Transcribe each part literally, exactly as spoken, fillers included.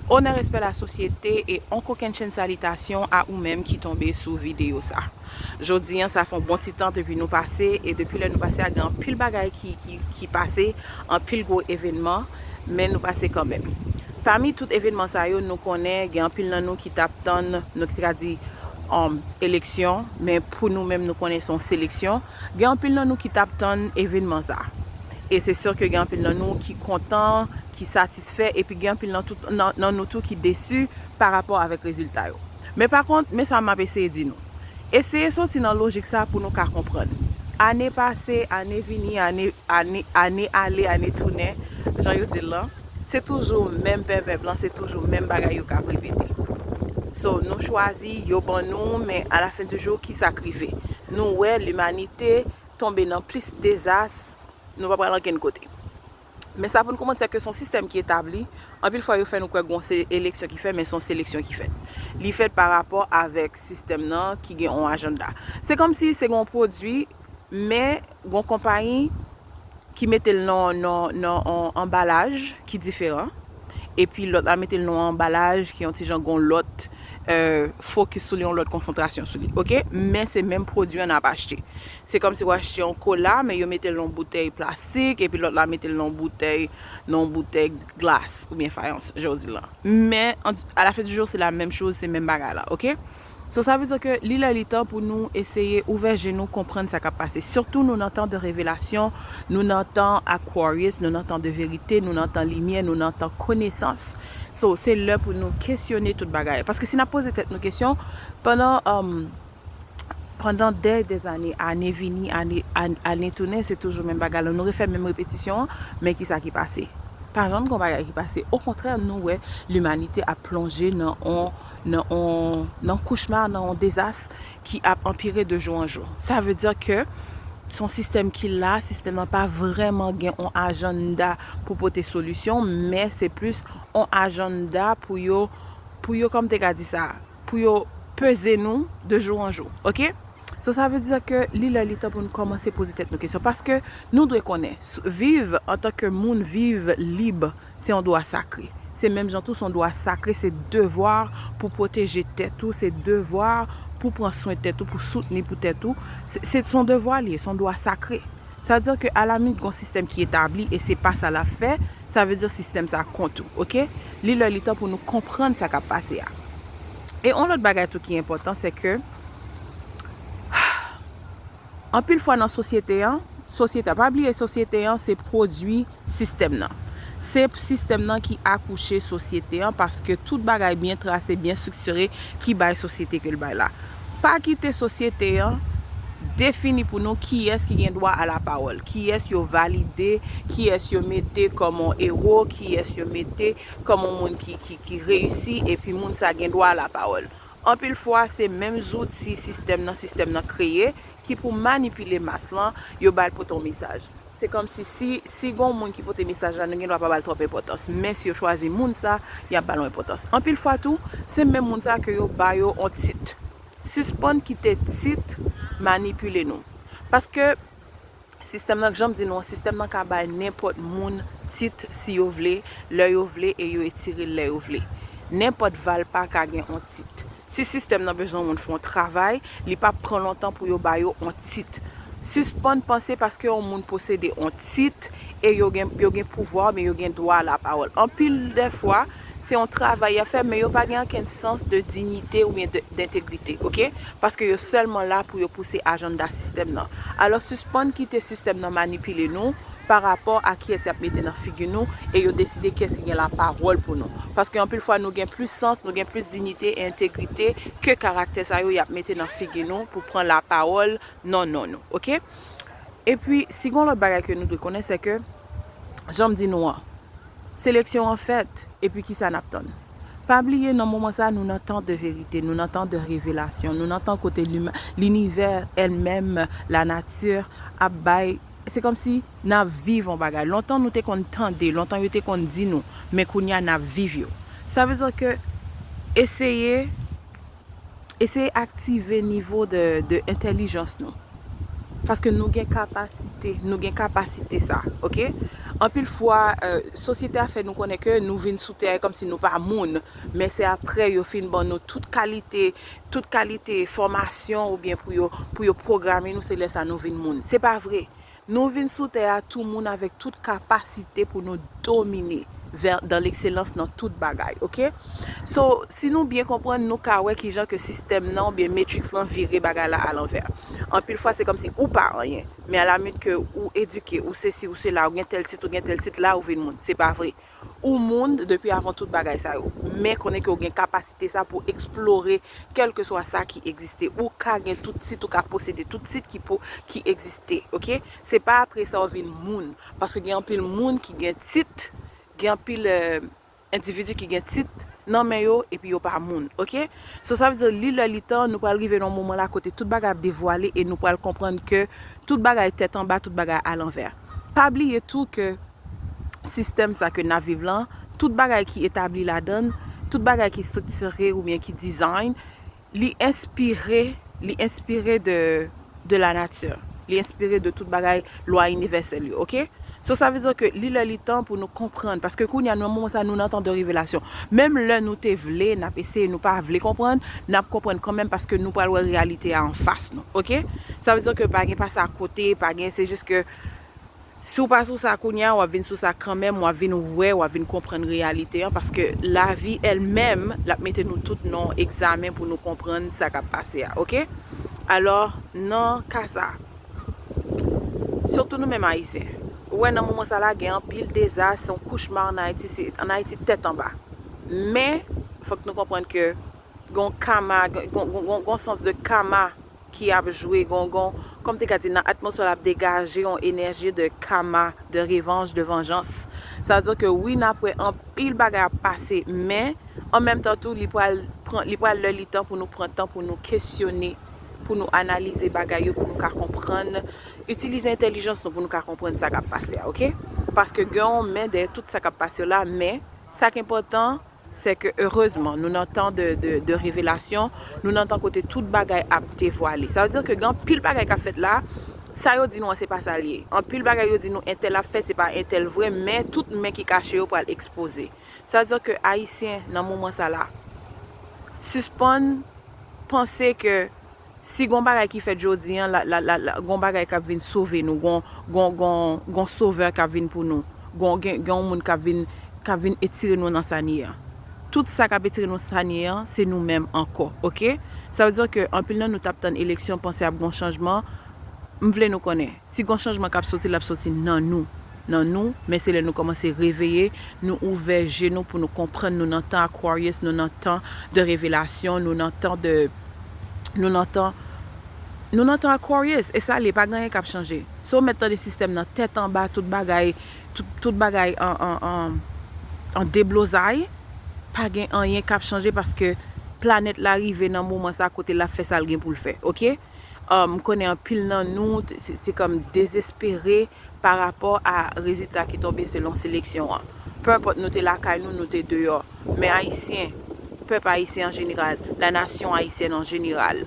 Onè, respè, lasosyete, e on kokennchenn salitasyon a ou menm ki tonbe sou videyo sa. Jodi an, sa fè yon bon ti tan depi nou pase, e depi lè nou pase a, gen anpil bagay ki, ki, ki pase, anpil gwo evènman, men nou pase kanmenm. Pami tout evènman sa yo, nou konnen gen anpil nan nou ki t ap tann, nou ki te ka di, um, eleksyon, men pou nou menm, nou konnen se yon seleksyon. Gen anpil nan nou ki t ap tann evènman sa. E se si ke gen anpil nan nou ki kontan, ki satisfè, epi gen anpil nan, tout, nan, nan nou tou ki desi pa rapò avèk rezilta yo. Men pa kont, men sa m ap eseye di nou. Eseye soti nan lojik sa pou nou ka konprann. Ane pase, ane vini, ane, ane, ane ale, ane tounen, jan yo di l lan, se toujou menm pèvèb lan, se toujou menm bagay yo k ap repete. So, nou chwazi, yo ban nou, men alafen di jou, ki sa k rive? Nou wè limanite tonbe nan plis dezas, nou pa pral ankenn kote. Men sa pou n konprann, se ke se yon sistèm ki etabli. Anpil fwa, yo fè nou kwè gen yon se-, eleksyon ki fèt, men se yon seleksyon ki fèt. Li fèt pa rapò avèk sistèm nan ki gen yon ajanda. Se kòmsi se gen yon pwodui, men gen yon konpayi ki mete l nan, nan, nan yon anbalaj ki diferan. Epi lòt la mete l nan yon anbalaj ki yon ti jan gen yon lòt, euh, fokis sou li, yon lòt konsantrasyon sou li. Oke? Men se menm pwodui an n ap achte. Se kòmsi w achte yon kola, men yo mete l nan yon boutèy plastik, epi lòt la mete l nan yon boutèy, nan yon boutèy glas, oubyen fayans, jan yo di lan. Men, an, alafen di jou, se la menm choz, se menm bagay la, oke? So, sa vle di ke li lè li tan pou nou eseye ouvè je nou, konprann sa k ap pase. Sitou nou nan tan de revelasyon, nou nan tan Aquarius, nou nan tan de verite, nou nan tan limyè, nou nan tan konesans. So, se lè pou nou kesyone tout bagay. Paske si n ap poze tèt nou kesyon, pandan, um, pandan dè dèzane, ane vini, ane, ane, ane tounen, se toujou menm bagay la. Nou refè menm repetisyon an, men ki sa ki pase? Pa janm gen yon bagay ki pase. Okontrè, nou wè limanite ap plonje nan on, nan on, nan kochma, nan on dezas ki ap anpire de jou an jou. Sa vle di ke se yon sistèm ki la, sistèm nan pa vrèman gen on ajanda pou pote solisyon, men se plis on ajanda pou yo, pou yo, kòman m te ka di sa, pou yo peze nou de jou an jou, oke? So, sa vle di ke li lè li tan pou nou kòmanse poze tèt nou kesyon. Paske nou dwe konnen, s-, viv antanke moun, viv lib, se yon dwa sakre. Se menm jan tou, se yon dwa sakre, se devwa pou pwoteje tèt ou, se devwa pou pran swen tèt ou, pou soutni pou tèt ou. Se, se, se yon devwa li ye, se yon dwa sakre. Sa vle di ke alamit, gen yon sistèm ki etabli e se pa sa l ap fè, sa vle di sistèm sa kont ou, oke? Li lè li tan pou nou konprann sa k ap pase a. E yon lòt bagay tou ki enpòtan, se ke anpil fwa nan sosyete an, sosyete an, pa bliye sosyete an se pwodui sistèm nan. Se sistèm nan ki akouche sosyete an, paske tout bagay byen trase, byen estriktire ki bay sosyete ke l bay la. Pa kite sosyete an defini pou nou kiyès ki gen dwa a la pawòl, kiyès yo valide, kiyès yo mete kòm yon ewo, kiyès yo mete kòm yon moun ki, ki, ki reyisi, epi moun sa gen dwa a la pawòl. Anpil fwa, se menm zouti sistèm nan, sistèm nan kreye, ki pou manipile mas lan, yo ba l pote yon mesaj. Se kòmsi si, si gen yon moun ki pote mesaj la, nou gen dwa pa ba l twòp enpòtans. Men si yo chwazi moun sa, y ap ba l yon enpòtans. Anpil fwa tou, se menm moun sa ke yo ba yo yon tit. Sispann kite tit manipile nou. Paske sistèm nan, jan m di nou an, sistèm nan ka bay nenpòt moun tit si yo vle, lè yo vle, e yo etire l lè yo vle. Nenpòt valpa ka gen yon tit. Si sistèm nan bezwen yon moun fè yon travay, li p ap pran lontan pou yo ba yo yon tit. Sispann panse paske yon moun posede yon tit e yo gen, yo gen pouvwa oubyen yo gen dwa a la pawòl. Anpil dè fwa, se yon travay y ap fè, men yo pa gen okenn sans de dinyite oubyen de, d entegrite, oke? Paske yo sèlman la pou yo pouse ajanda sistèm nan. Alò, sispann kite sistèm nan manipile nou pa rapò a kiyès y ap mete nan figi nou e yo deside kiyès ki gen lapawòl pou nou. Paske anpil fwa, nou gen plis sans, nou gen plis dinyite e entegrite ke karaktè sa yo y ap mete nan figi nou pou pran lapawòl nan non nou, oke? Epi, si gen yon lòt bagay ke nou dwe konnen, se ke, jan m di nou an, seleksyon an fèt, epi kisa n ap tann? Pa bliye, nan moman sa, nou nan tan de verite, nou nan tan de revelasyon, nou nan tan kote lima-, linivè, èl menm, lanati, ap bay, se kòmsi n ap viv yon bagay. Lontan, nou te konn tande, lontan, yo te konn di nou, men kounye a, n ap viv yo. Sa vle di ke eseye, eseye aktive nivo de, de entèlijans nou. Paske nou gen kapasite kapasite, nou gen kapasite sa, oke? Anpil fwa, euh, sosyete a fè nou konnen ke nou vin sou tè a kòmsi nou pa moun, men se apre yo fin ban nou tout kalite, tout kalite fòmasyon oubyen pou yo, pou yo pwograme nou, se lè sa nou vin moun. Se pa vre. Nou vin sou tè a tou moun avèk tout kapasite pou nou domine vè, dans l'excellence nan tout bagay, oke? So, si nou byen konprann, nou ka wè kijan ke sistèm nan oubyen Matrix lan vire bagay la alanvè. Anpil fwa, se kòmsi ou pa anyen. Men alaminit ke ou edike, ou sesi, ou sela, ou gen tèl tit, ou gen tèl tit, la ou vin moun. Se pa vre. Ou moun depi avan tout bagay sa yo. Men konnen ke ou gen kapasite sa pou eksplore kèlkeswa sa ki egziste. Ou ka gen tout tit, ou ka posede tout tit ki pou, ki egziste, oke? Se pa apre sa ou vin moun. Paske gen anpil moun ki gen tit, gen anpil, euh, endividi ki gen tit nan men yo, epi yo pa moun, oke? So, sa vle di, li lè li tan, nou pral rive nan moman la kote tout bagay ap devwale e nou pral konprann ke tout bagay tèt anba, tout bagay alanvè. Pa bliye tou ke sistèm sa ke n ap viv lan, tout bagay ki etabli ladan l, tout bagay ki estriktire oubyen ki design, li enspire, li enspire de, de la nature. Li enspire de tout bagay, lwa inivèsèl yo, oke? So, sa vle di ke li lè li tan pou nou konprann, paske kounye a, nan moman sa, nou nan tan de revelasyon. Menm lè nou te vle, n ap eseye, nou pa vle konprann, n ap konprann kanmenm paske nou pral wè reyalite a anfas nou, oke? Sa vle di ke pa gen pase akote, pa gen, se jis ke si w pa sou sa kounye a, w ap vin sou sa kanmenm, w ap vin wè, w ap vin konprann reyalite an, paske lavi èl menm, l ap mete nou tout nan yon egzamen pou nou konprann sa k ap pase a, oke? Alò, nan ka sa, sitou nou menm Ayisyen, ou wè nan moman sa la, gen anpil dezas, se yon kochma ann Ayiti, se ann Ayiti tèt anba. Men, fòk nou konprann ke gon kama, gon, gon, gon, gon sans de kama ki ap jwe, gon, gon, kòm te ka di, nan atmosfè la ap degaje yon enèji de kama, de revanj, de vanjans. Sa vle di ke wi, n ap wè anpil bagay ap pase, men an menm tan tou, li pral pran, li pral lè li tan pou nou pran tan pou nou kesyone, pou nou analize bagay yo, pou nou ka konprann, itilize entèlijans nou pou nou ka konprann sa k ap pase a, oke? Paske gen yon men dèyè tout sa k ap pase yo la, men sa k enpòtan, se ke, erezman, nou nan tan de, de, de revelasyon, nou nan tan kote tout bagay ap devwale. Sa vle di ke gen anpil bagay k ap fèt la, sa yo di nou an, se pa sa l ye. Anpil bagay yo di nou entèl ap fè, se pa entèl vre, men tout men ki kache yo pral ekspoze. Sa vle di ke Ayisyen, nan moman sa la, sispann panse ke si gon bagay ki fèt jodi an, la, la, la, la, gon bagay k ap vin sove nou, gon, gon, gon, gon sovè k ap vin pou nou, gon, gen, gen yon moun k ap vin, k ap vin etire nou nan sa n ye an. Tout sa k ap etire nou sa n ye an, se nou menm ankò, oke? Sa vle di ke anpil nan nou t ap tann eleksyon, panse ap gon chanjman. M vle nou konnen, si gon chanjman k ap soti, l ap soti nan nou. Nan nou, men se lè nou kòmanse reveye, nou ouvè je nou pou nou konprann nou nan tan Aquarius, nou nan tan de revelasyon, nou nan tan de, nou nan tan, nou nan tan Aquarius, e sa l ye, pa gen anyen k ap chanje. Si w mèt tande sistèm nan tèt anba, tout bagay, tout, tout bagay an, an, an, an deblozay, pa gen anyen k ap chanje paske planèt la rive nan moman sa kote l ap fè sa l gen pou l fè, oke? Um, m konnen anpil nan nou te, se, te kòm dezespere pa rapò a rezilta ki tonbe selon seleksyon an. Pe enpòt nou te lakay nou, nou te deyò. Men Ayisyen, pèp ayisyen an jeneral, la nasyon ayisyèn an jeneral,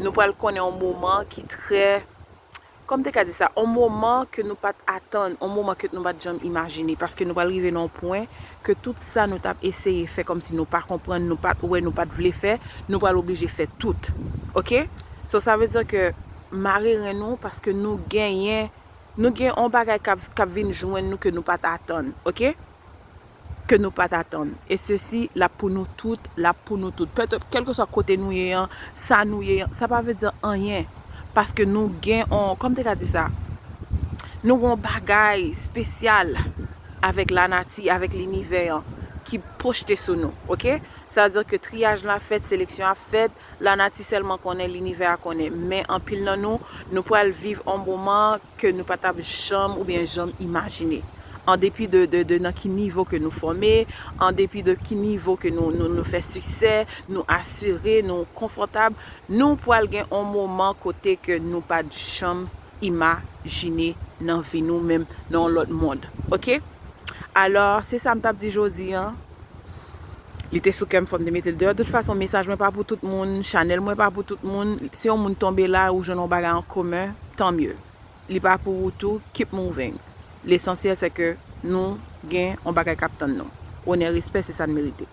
nou pral konnen yon moman ki trè, kòm te ka di sa, yon moman ke nou pa t atann, yon moman ke nou pa t janm imajine, paske nou pral rive nan yon pwen ke tout sa nou t ap eseye fè kòmsi nou pa konprann, nou pa t wè, nou pa t vle fè, nou pral oblije fè tout. Oke? So, sa vle di ke mare ren nou paske nou genyen, nou gen yon bagay k ap, k ap vin jwenn nou ke nou pa t atann. Oke? Ke nou pa t atann. E sesi, l ap pou nou tout, l ap pou nou tout. Pètèt, kèlkeswa kote nou ye an, sa nou ye an, sa pa vle di anyen. Paske nou gen on, kòm te ka di sa, nou gen on bagay espesyal avèk lanati, avèk linivè an ki pwojte sou nou, oke? Sa vle di ke triyaj la fèt, seleksyon ap fèt, lanati sèlman konnen, linivè a konnen. Men anpil nan nou, nou pral viv on moman ke nou pa t ap janm oubyen janm imajine. An depi de, de, de nan ki nivo ke nou fòme, an depi de ki nivo ke nou, nou, nou fè siksè, nou asire, nou konfòtab, nou pral gen on moman kote ke nou pa t janm imajine nan vi nou, menm nan yon lòt mond. Oke? Alò, se sa m t ap di jodi an. Li te sou kè m, fò m te mete l deyò. De tout fason, mesaj mwen pa pou tout moun, chanèl mwen pa pou tout moun. Si yon moun tonbe la, ou jwenn yon bagay an komen, tan mye. li pa pou ou tou, keep moving. Lesansyèl se ke nou gen yon bagay k ap tann nou. Onè, respè, se sa n merite.